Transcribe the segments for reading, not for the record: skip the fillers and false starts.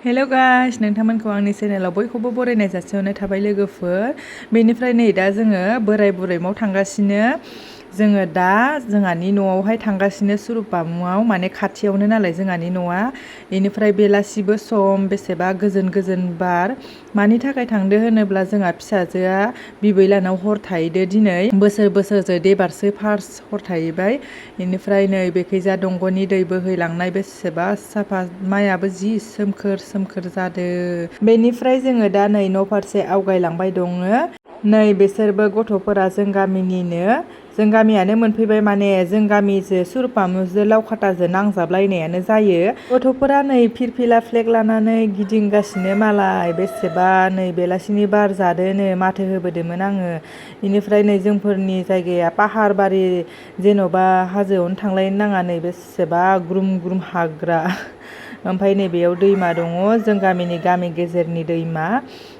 हेल' guys, नोंथांमोनखौ आंनि चेनेलाव बयखौबो बरायनाय जासिहरनाय थाबाय लोगोफोर। बेनिफ्राय नै दा जोङो बोराय बुरैमाव थांगासिनो। जोङो दा जोंहानि न'आवहाय थांगासिनो सुरुपामुआव, माने खाथियावनो नालाय जोंहानि न'आ। बेनिफ्राय बेलासिबो सम, बेसेबा गोजोन गोजोन बार। मानि थाखाय थांदो होनोब्ला जोंहा फिसाजोआ बिबैलानाव हर थाहैदो दिनै। बोसोरसो देबारसो फार्स्ट हर थाहैबाय। बेनिफ्राय नै बेखैजा दंग'नि दै बोहैलांनाय, बेसेबा साफा, माइयाबो जि सोमखोर जादों। बेनिफ्राय जोङो दा नै न' फारसे आवगायलांबाय दङ। नै बिसोरबो गथ'फोरा जों गामिनिनो, जों गामियानो मोनफैबाय, माने जों गामिजों सुरुपामुजों लावखाटाजों नांजाबलायनायानो जायो। गथ'फोरा नै फिरफिला फ्लेग लानानै गिदिंगासिनो मालाय, बेसेबा नै बेलासिनि बार जादोनो, माथो होबोदोंमोन आङो। बेनिफ्राय नै जोंफोरनि जायगाया पाहार बारि, जेन'बा हाजोआवनो थांलायनो नाङा, नै बेसेबा ग्रुम ग्रुम हाग्रा। ओमफ्राय नै बेयाव दैमा दङ, जों गामिनि गामि गेजेरनि दैमा।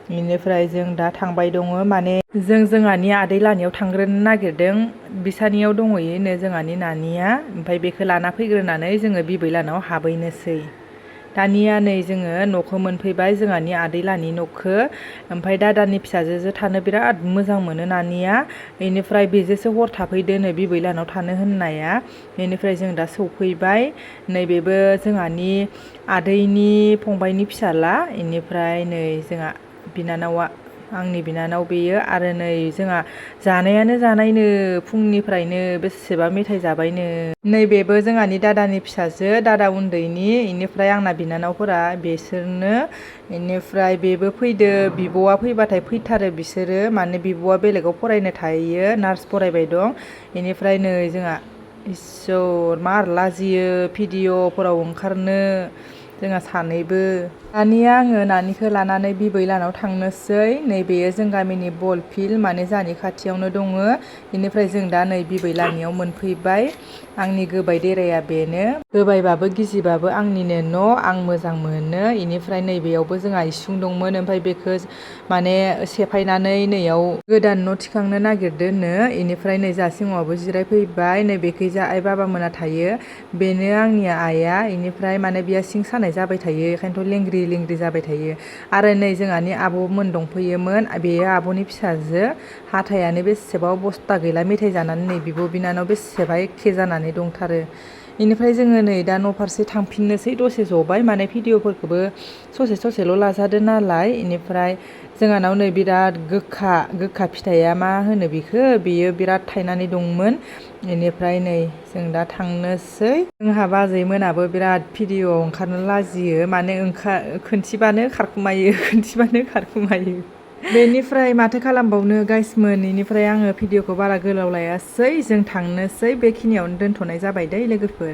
बेनिफ्राय जों दा थांबाय दङ, माने जोंहानि आदै लानियाव थांग्रोनो नागिरदों। बिसानियाव दंहैयोनो जोंहानि नानिया। ओमफ्राय बेखौ लाना फैग्रोनानै जोङो बिबै लानाव हाबहैनोसै। दानिया नै जोङो न'खौ मोनफैबाय, जोंहानि आदै लानि न'खौ। ओमफ्राय दादानि फिसाजोजों थानो बिराद मोजां मोनो नानिया। बेनिफ्राय बेजोंसो हर थाफैदोनो बिबै लानाव थानो होननाया। बेनिफ्राय जों दा सौफैबाय। नैबेबो जोंहानि आदैनि फंबायनि फिसाला। बेनिफ्राय नै जोंहा बिनानावा, आंनि बिनानाव बेयो। आरो नै जोंहा जानायानो जानायनो, फुंनिफ्रायनो बेसेबा मेथाइ जाबायनो। नैबेबो जोंहानि दादानि फिसाजो, दादा उन्दैनि। बेनिफ्राय आंना बिनानावफोरा बेसोरनो। बेनिफ्राय बेबो फैदो, बिब'आ फैबाथाय फैथारो बिसोरो, माने बिब'आ बेलेगाव फरायनो थाहैयो, नार्स फरायबाय दं। बेनिफ्राय नै जोंहा इसोर मार लाजियो भिडिअ'फोराव ओंखारनो, जोंहा सानैबो। दानिया आङो नानिखौ लानानै बिबै लानाव थांनोसै। नैबेयो जों गामिनि बल फिल्ड, माने जोंहानि खाथियावनो दङ। बेनिफ्राय जों दा नै बिबै लानियाव मोनफैबाय। आंनि गोबाय देराया बेनो। गोबायबाबो गिजिबाबो आंनिनो न', आं मोजां मोनो। बेनिफ्राय नैबेयावबो जोंहा इसिं दंमोन, ओमफ्राय बेखौ माने सेफायनानै नैयाव गोदान न' थिखांनो नागिरदोंनो। बेनिफ्राय नै जा सिङावबो जिरायफैबाय। नै बेखैजा आइ बाबामोना थायो, बेनो आंनि आइया। बेनिफ्राय माने बिया सिं सानाय जाबाय थायो, ओंखायनोथ' लेंग्रि जाबाय थायो। आरो नै जोंहानि आब'मोन दंफैयोमोन, बेयो आब'नि फिसाजो। हाथायानो बेसेबा अबस्था गैला मेथाइ जानानै, नै बिब' बिनानाव बेसेबा एखे जानानै दंथारो। बेनिफ्राय जोङो नै दा न' फारसे थांफिननोसै, दसे ज'बाय, माने भिडिअ'फोरखौबो ससेल' लाजादो नालाय। बेनिफ्राय जोंहानाव नै बिराद गोखा फिथाइया, मा होनो बेयो बिराद थायनानै दंमोन। बेनिफ्राय नै जों दा थांनोसै। जोंहा बाजैमोनाबो बिराद भिडिअ'आव ओंखारनो लाजियो, माने खोन्थिबानो खारखुमायो। बेनिफ्राय माथो खालामबावनो गाइसमोन। बेनिफ्राय आङो भिडिअ'खौ बारा गोलाव लायासै, जों थांनोसै। बेखिनियावनो दोनथ'नाय जाबाय दै लोगोफोर।